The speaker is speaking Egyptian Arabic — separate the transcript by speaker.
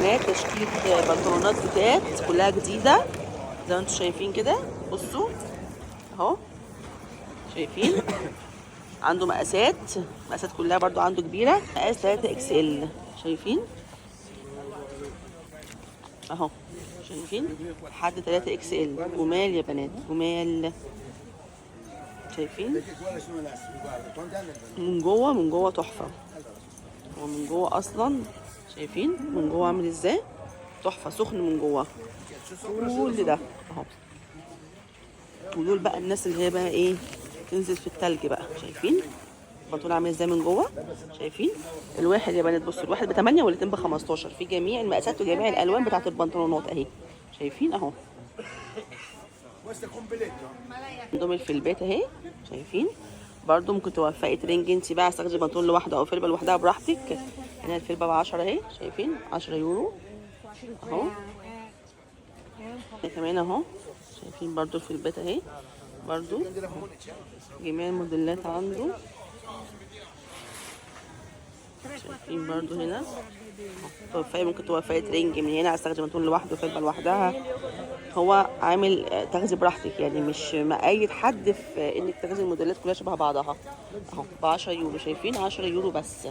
Speaker 1: تشكيلة بنطلونات جداد كلها جديدة زي ما انتم شايفين كده. بصوا اهو، شايفين عنده مقاسات، مقاسات كلها برضو عنده كبيرة، مقاس 3 XL. شايفين اهو، شايفين لحد 3 XL. جمال يا بنات، جمال. شايفين من جوه، من جوه تحفة. هو من جوه اصلا شايفين من جوه عامل ازاي، تحفة، سخن من جوه كل ده اهو. ودول بقى الناس اللي هي بقى ايه، تنزل في التلج بقى. شايفين البنطلون عامل ازاي من جوه؟ شايفين الواحد يا بنات، بصوا الواحد ب 8 والاثنين ب 15 في جميع المقاسات وجميع الالوان بتاعت البنطلونات اهي. شايفين اهو عندهم الفلبات اهي. شايفين برضو ممكن توفقي ترنج انت بقى، عايزه تاخدي بنطلون لوحده او فلبه لوحدها براحتك. هنا الفلبه ب 10 اهي، شايفين 10 يورو اهو. ده كمان اهو، شايفين برضو الفلبات اهي، برضو جميع الموديلات عنده. شايفين برضو هنا توفقي، ممكن توفقي ترنج من هنا، عايزه تاخدي بنطلون لوحده فلبه لوحدها. هو عامل تاخدي براحتك يعني، مش مقيد حد في انك تاخدي الموديلات كلها شبه بعضها اهو. ب 10 يورو، شايفين 10 يورو بس.